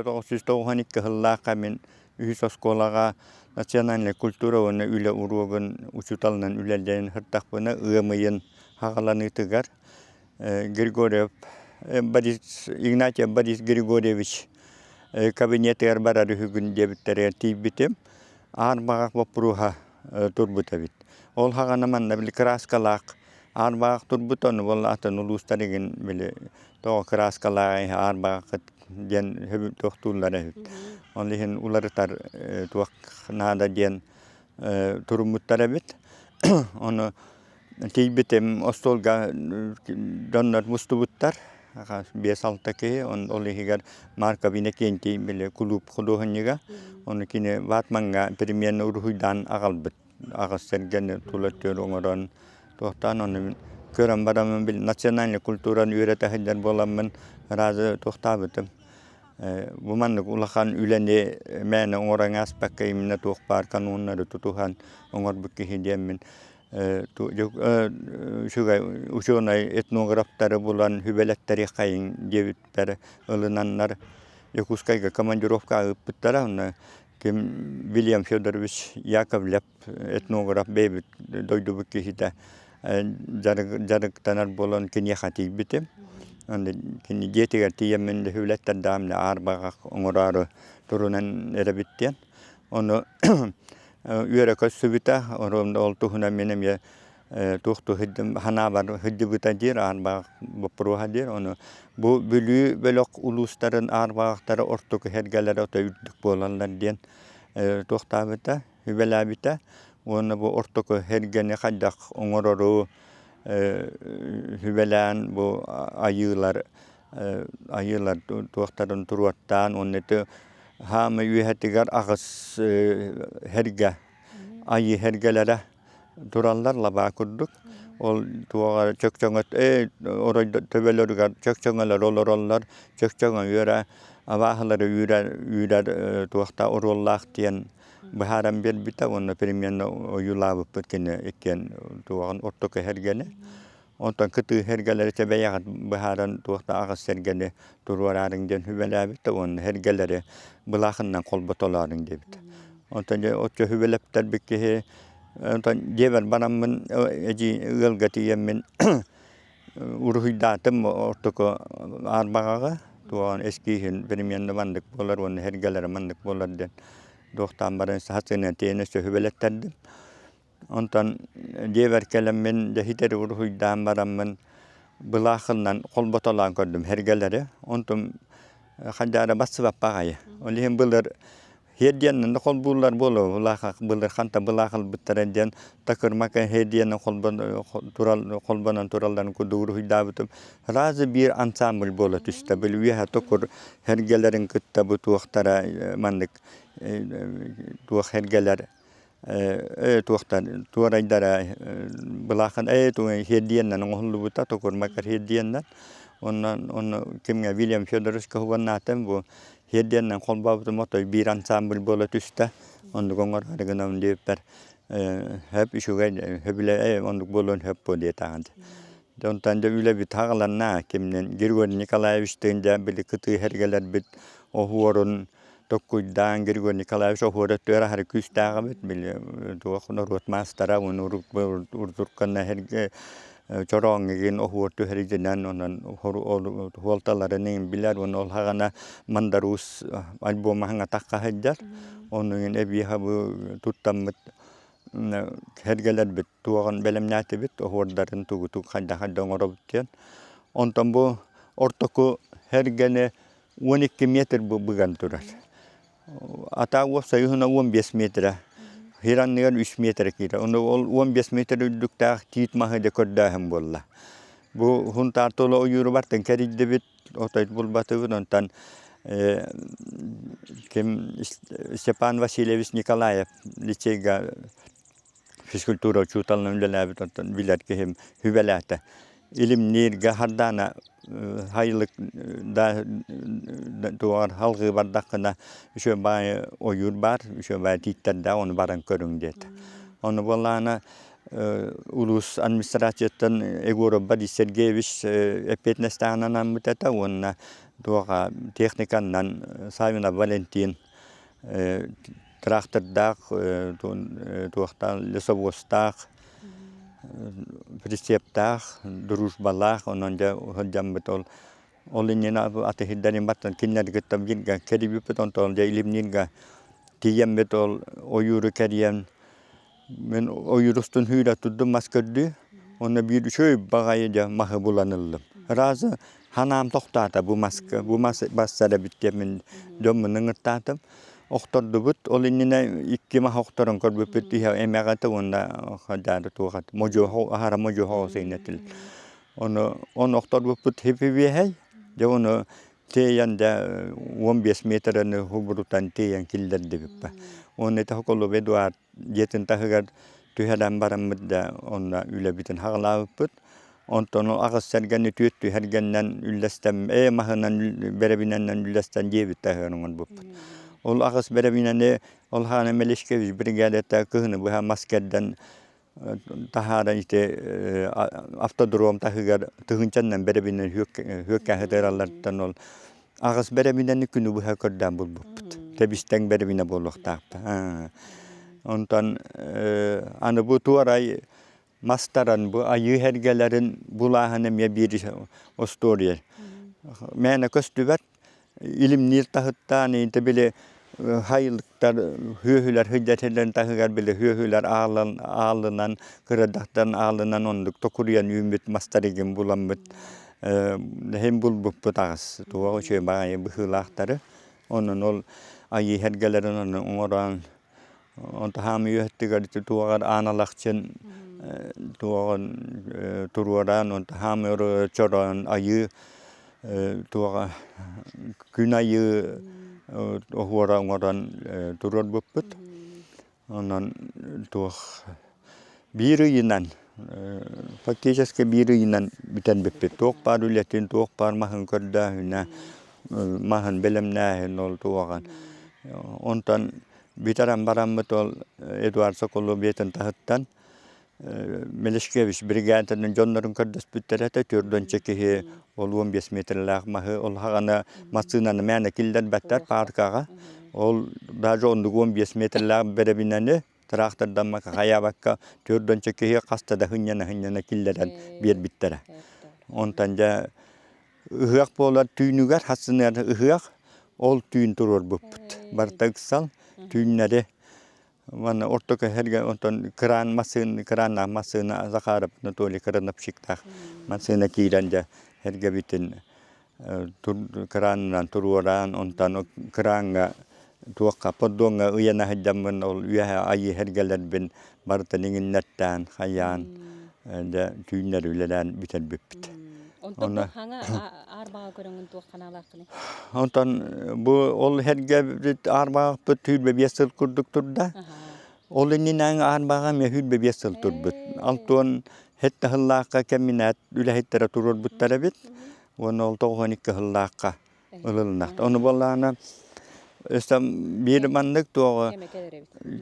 1992 сыллаахха мин үһүс оскуолаҕа национальнай культура уонна үлэ уруогун учууталынан үлэлээн сырдахпына ыам ыйын хаҕаланыытыгар Григорьев Борис Игнатьев Борис Григорьевич кабинетыгар барар үһүгүн диэбиттэригэр тиийбитим. Аар баҕах боппуруоһа турбут эбит. Ол хаҕана манна били кырааскалаах аар баҕах турбут, ону буолла атын улуустар игин били тоҕо кырааскалааҕый аар баҕаххыт диэн туохтууллар эбит. Ол иһин уларытар туох наада диэн туруммуттар эбит. Ону тиийбитим остуолга дьоннор мустубуттар 5-6 киһи, ол иһигэр Марков Иннокентий били кулууп худуоһунньуга, ону кини ватмаҥҥа перемены уруһуйдаан аҕалбыт. Аҕыс сэргэни тула өттүгэр оҥорон туохтаан ону мин көрөн бараммын били национальнай культураны үөрэтэ сылдьар буоламмын ыраазы туохтаабытым. Бу маннык улахан үлэни мээнэ оҥорон ааспакка именно туох баар каноннары тутуһан оҥорбут киһи диэммин үчүгэй учуонай этнографтары булан сүбэлэттэриэххэйиҥ диэбиттэр ылынаннар Дьокуускайга командировка ыыппыттара. Онно ким Вильям Федорович Яковлев этнограф бэйэбит дойдубут киһитэ дьарыктанар буолан киниэхэ тиийбитим. Кини дьиэтигэр тиийэммин үбүлэттэрдэҕим аар-баҕах оҥороору турунан эрэбит диэн. Ону үөрэ көрсүбүтэ, ол туһунан мин эмиэ туох ханаабар сылдьыбыта диир, аар-баҕах боппуруоһа диир. Ону бу Бүлүү бөлөх улуустарын аар-баҕахтара ортоку сэргэлэрэ ото үрдүк буолаллар диэн туохтаабыта, үбэлээбитэ. Уонна бу ортоку сэргэни хайдах оҥорору сүбэлээн бу айыылар айыылар туохтарын туруортаан уонна ити хаамай үөһэтигэр аҕыс сэргэ айыы сэргэлэрэ тураллар лабаа курдук. Ол туоҕа чөкчөҥө орой төбөлөрүгэр чөкчөҥөлөр олороллор. Чөкчөҥө үөрэ абааһылары үүрэр үүрэр туохта оруоллаах диэн быһааран биэрбитэ уонна примерно ойуулаабыппыт кини иккиэн туоҕун ортоку сэргэни. Онтон кытыы сэргэлэри тэбэйэҕит быһааран туохта аҕыс сэргэни туруораарыҥ диэн сүбэлээбит уонна сэргэлэри былаахыннан холботолооруҥ диэбит. Онтон дьэ оччо сүбэлэптэрбит киһи онтон дьиэбэр бараммын эдьиий ыалга тиийэммин уруһуйдаатым ортоку аарбаҕаҕа туоҕун эскииһин примерно маннык буолар уонна сэргэлэрэ маннык буолар диэн туохтаан баран саха тиэнэ сүбэлэттэрдим. Онтон дьиэбэр кэлэммин дьэ ситэри уруһуйдаан бараммын былаахыннан холботолоон көрдүм сэргэлэри. Онтум хадьаара бассыбаппа аҕай. Ол иһин былыр Һиэрдиэннэн да холбууллар буолуо, былаах былыр ханта былаах ылбыттара диэн такырмака һиэрдиэннэн холбонон туралларын курдук уруһуйдаабытым. Разы биир ансамбль буола түстэ. Били үөһэ токур сэргэлэрин кытта бу туохтара маннык туох сэргэлэр туохтар туорайдара былаахын һиэрдиэннэн оҥоһуллубута токурмакар һиэрдиэннэн. Онно онно кимҥэ Вильям Федоровичка уһуганнаатым бу Һиэрдиэннэн холбообутум отой биир ансамбль буола түстэ. Оннук оҥороору гынабын диэбиппэр сөп үчүгэй сөбүлэ оннук буолуон сөп буо диэтэҕин. Дьэ онтон дьэ үлэбит хаҕаланна кимнин Григорий Николаевичтыын дьэ били кытыы сэргэлэрбит оһуорун токкуйдаан Григорий Николаевич оһуора өттүгэр аһары күүстээх эбит били туох норуот маастара уонна урдурканна сэргэ чорооҥҥигин оһуор түһэридинэн онон суолталарын иҥин билэр уонна ол хаҕана Мандар-Уус альбома хаҥатахха сылдьар ону иҥин эбии хабы туттаммыт сэргэлэрбит туоҕун бэлэмнээтибит оһуордарын тугу тугу хайдах хайдах оҥоробут диэн онтон бу ортоку сэргэни 12 метр быган турар Атаа уопсайыһына 15 метрэ, сир анныгар 3 метрэ киирэр. Ону ол 15 метр үрдүктээх тиит маһы дьэ көрдөөһүн буолла. Бу Хунтаар тула ойууру бартын кэрийдибит, отой булбатыбыт. Онтон ким Степан Васильевич Николаев лицейга физкультура учууталынан үлэлээбит, онтон билэр киһим сүбэлээтэ. Илимнииргэ хардаана хайылык да туоҕар халҕыы бардаххына үчүгэй баайы ойуур баар, үчүгэй баайы тииттэрдээх ону баран көрүҥ диэтэ. Ону буоллаҕына Улуус администрацияттан Егоров Борис Сергеевич эппиэтинэстээҕинэн анаммыт этэ уонна туоха техниканнан Савинов Валентин трактордаах, туохтаах лесовозтаах, прицептаах, дружбалаах, онон дьэ сылдьаммыт ол ол иннинэ атыһырдарын баттан кинилэри кытта бииргэ кэрийбиппит, онтон дьэ илимнииргэ тиийэммит ол ойууру кэрийэн мин ойуур устун сүүрэ турдум мас көрдүү, уонна биир үчүгэй баҕайы дьэ маһы булан ыллым. Разы ханаам тохтоото бу маска, бу мас бассар эбит диэн мин дьоммун ыҥыртаатым. Охтордубут, ол иннинэ икки мас охторон көрбүппүт иһэ эмэҕэ этэ уонна хадьаары туох этэ, модьуоһу аһара модьуоһу сыйнатыл. Ону ону охторбуппут хипибиэһэй, дьэ ону тиэйэн дьэ 15 метраны хубурутан тиэйэн киллэрдибиппэ. Уонна ити Хоколов Эдуард дьиэтин таһыгар түһэрэн бараммыт да онно үлэбитин хаҕалаабыппыт. Онтон аҕыс сэргэни түөрт түһэргэннэн үллэстэн, ээ маһынан бэрэбинэнэн үллэстэн диэбит таһыгар оҥорбуппут. Ол аҕыс бэрэбинэни ол хаана Мелешкевич бригадата кыһыны быһа мас кэрдэн таһааран ити автодром таһыгар тыһыынчаннан бэрэбинэн үөккэ ол аҕыс бэрэбинэни күнү быһа көрдөөн булбуппут. Тэбистэҥ бэрэбинэ буолуохтаахта. Онтон аны бу туорай мастаран бу айыы эргэлэрин булааһын эмиэ биир остуоруйа. Мээнэ көстүбэт илимниир таһыттаан инте били хайылыктар үөһүлэр сылдьар таһыгар били үөһүлэр аалан аалынан кырадахтан аалынан оннук токуруйан үүммүт мастарыгын буламмыт иһин булбуппут аҕыс туох үчүгэй баҕайы быһыылаахтары онон ол айыы эргэлэрин ону оҥорон онто хаам үөһэттигэр туоҕар аан алахчын туоҕун туруораан онто хаам чороон айыы туоҕа күн айыы оһуора оҥорон туруорбуппут онон туох биир ыйынан фактически биир ыйынан бүтэн бүппүт туох баар үлэтин туох баар маһын көрдөөһүнэ маһын бэлэмнээһин ол туоҕа онтон бүтэрэн бараммыт ол Эдуард Соколов бэйэтин таһыттан Мелешкевич бригадатын дьоннорун көрдөспүттэр этэ төрдөнчө киһи ол 15 метрлээх маһы ол хаҕана массыынаны мээнэ киллэрбэттэр паркаҕа ол даже оннук 15 метрлээх бэрэбинэни трактордаммакка хайаабакка төрдөнчө киһи хаста да хынньана-хынньана киллэрэн биэрбиттэрэ онтон дьэ Ыһыах буолар түүнүгэр хасыныар ыһыах, ол түүн туруорбуппут. Барыта ыксал, түүннэри уонна ортоку эргэ онтон кыраан массыына, кырааннаах массыына Захаров Анатолий крановщиктаах массыына киирэн дьэ эргэбитин кыраанынан туруораан, онтон кырааҥҥа туохха поддоҥҥа ыйана сылдьаммын ол үөһэ айыы эргэлэрбин барытын иҥиннэртээн, хайаан дьэ түүннэри үлэлээн бүтэрбиппит. Онтон бу хаҥа аарбаҕа көрөҥҥүн туох ханаалааххыный? Онтон бу ол эргэбит аарбаҕаппыт 25 сыл курдук турда. Ол иннинээҥи аарбаҕа эмиэ 25 сыл турбут. Алтуон сэттэ сыллаахха кэминээт үлэһиттэрэ туруорбуттар эбит. Уонна ол 92 сыллаахха ылылынна. Ону буоллаҕына өссө биир маннык туоҕу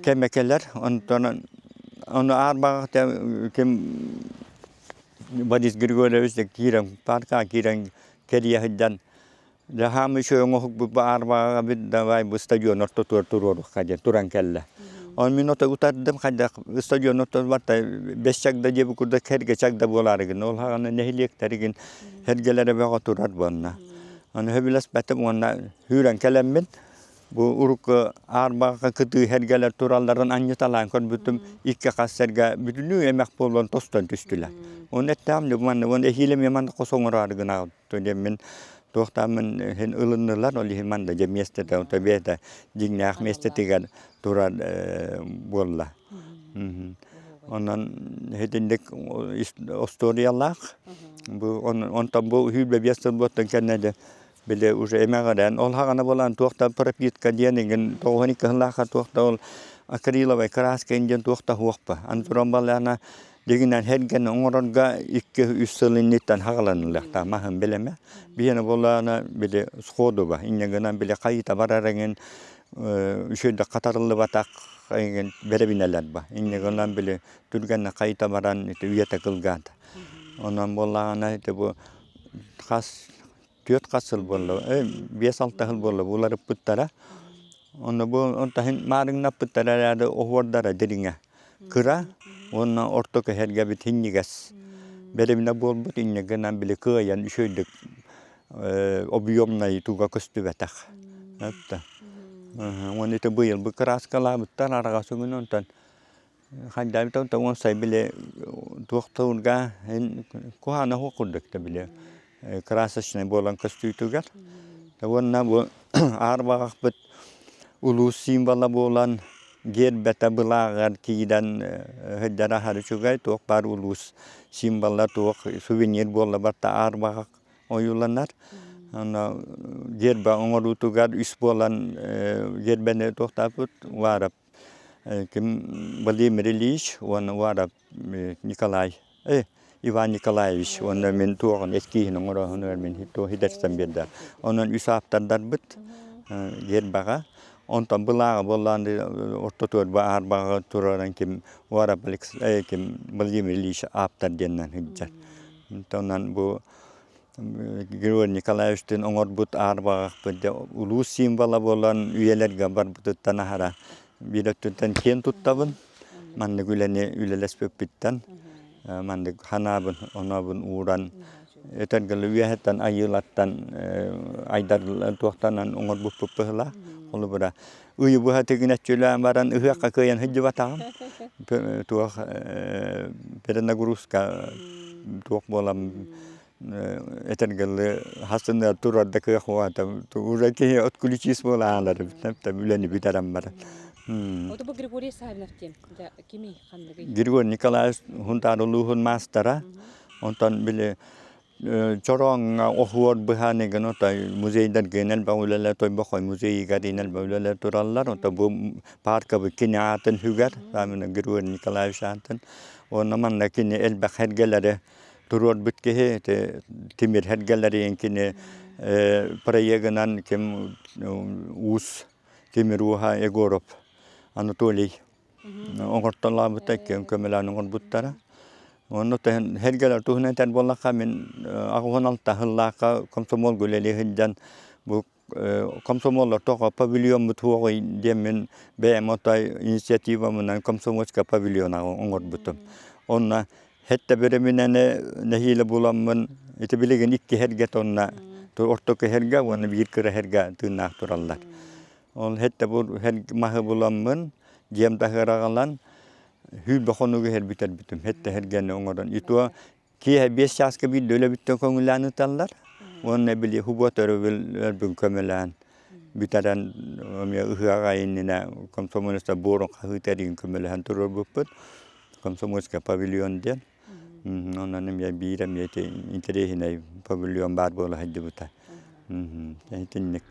кэмэ кэлэр. Онтон ону аарбаҕа ким Борис Григорьевич киирэн паркаҕа киирэн кэрийэ сылдьан Дьаһаам үчүгэй оҥоһукпут аарбаҕа бит давай бу стадион ортотугар туруоруохха диэн туран кэллэ. Оны мин ото утардым хайдах стадион ортотугар барта бэс чагда диэби курдук хэргэ чагда буолаары гын ол хаҕана нэһилиэктэригин хэргэлэрэ бөҕө турар буонна. Аны сөбүлэспэтим уонна сүүрэн кэлэммин бу урукку аарбаҕа кытыы сэргэлэр туралларын анньыталаан көрбүтүм икки хас сэргэ бүтүннүү эмэх буолан тостон түстүлэр. Оны эттэҕим дьэ манна уонна эһиил эмиэ манна хос оҥороору гынаҕын диэммин туохтааммын иһин ылыннылар ол иһин манна дьэ миэстэтэ ото бэйэтэ дьиҥнээх миэстэтигэр турар буолла. Онон итинник остуоруйалаах. Бу онтон бу 25 сыл буоттан кэннэ дьэ били уже эмэҕирэн ол хаҕана буолан туох да пропитка диэн игин 92 сыллаахха туох да ол акриловай краска диэн туох да суохпа. Аны туран балаана дигинэн эргэн оҥорорго 2-3 сыл инниттэн хаҕаланыллыахтаах маһын билэмэ. Биһиэнэ буоллаҕына били сходуба инньэ гынан били хайыта барар эҥин. Үчүгэйдик хатарыллыбатах эҥин бэрэбинэлэр ба. Инньэ гынан били түргэнник хайыта баран ити үйэтэ кылгаата. Онон буоллаҕына ити бу хас түөрт хас сыл буолла, 5-6 сыл буолла уларыппыттара. Онно бу онтон маарыҥнаппыттара эрээри оһуордара дириҥэ кыра уонна орто көһөргөбүт иһинньигэс бэрэбинэ буолбут инньэ гынан били кыайан үчүгэйдик объемнай туга көстүбэтэх. Это. Уонна ити быйыл бу кырааскалаабыттар араҕас өҥүн онтон хайдаабыт онтон уон сай били туох тылга куһаана суох курдук да били красочный буолан көстүүтүгэр. Уонна бу аар баҕахпыт улуус символа буолан гербэтэ былааҕар киирэн сылдьара аһары үчүгэй туох баар улуус символа туох сувенир буолла барыта аар баҕах ойууланар. Онно гербэ оҥоруутугар үс буолан гербэни туохтааппыт Уаров ким Владимир Ильич уонна Уаров Николай Иван Николаевич уонна мин туоҕун эскииһин оҥорооһунугар мин туох идэрсэн биэрдэ. Онон үс ааптардарбыт гербэҕэ. Онтон былааҕа буоллаан ортотугар бу аарбаҕа туруоран ким Уаров ким Владимир Ильич ааптар диэннэн сылдьар. Онон бу Григорий Николаевичтыын оҥорбут аарбаҕахпыт дьэ улуус символа буолан үйэлэргэ барбытыттан аһара биир өттүттэн киэн туттабын. Маннык үлэни үлэлэспиппиттэн маннык ханаабын, онообун ууран өтөргө үөһэттэн айыылартан айдар туохтанан оҥорбуппут быһыылаах. Холобура ыйы быһа тигинэччилээн баран ыһыахха кыайан сылдьыбатаҕым. Туох перенагрузка туох буолан этэргэлли хасыныар турар да кыах уата уже киһи отключись буолаалар үлэни бүтэрэн баран. Ото бу Григорий Савинов диэн кимий ханныгый? Григорий Николаевич Хунтаар улууһун маастара. Онтон били Чорооҥҥо оһуор быһаан игин отой музейдарга элбэх үлэлэр Тойбохой музейыгар элбэх үлэлэр тураллар. Ото бу пааркабыт кини аатын сүгэр, Григорий Николаевич аатын. Уонна манна кини элбэх сэргэлэри туруорбут киһи, ити тимир сэргэлэрин кини проегынан ким уус тимир ууһа Егоров Анатолий оҥортолообута иккиэн көмөлөөн оҥорбуттара. Онно сэргэлэр туһунан этэр буоллахха, мин 86 сыллаахха комсомолга үлэлии сылдьан бу комсомоллар тоҕо павильоммут суоҕуй диэммин бэйэм отой инициативамынан комсомольскай павильон оҥорбутум. Онно сэттэ бөрөмүнэни нэһиилэ буламмын ити билигин икки сэргэ тонна ортоку сэргэ уонна биир кыра сэргэ тыыннаах тураллар. Ол сэттэ маһы буламмын, дьиэм таһыгар аҕалан, сүүрбэ хонугу иһэр бүтэрбитим. Сэттэ сэргэни оҥорон. И то киэһэ 5 чааска биирдэ үлэбиттэн көҥүлээн ыыталлар. Уонна били субуота өрөбүл өрбүн көмөлөөн бүтэрэн эмиэ ыһыаҕа иннинэ комсомолецтар буорун хаһыыта эригин көмөлөһөн туруорбуппут. Комсомольскай павильон диэн. Онон эмиэ биир эмиэ ити интэриэһинэй павильон баар буола сылдьыбыта. Итинник.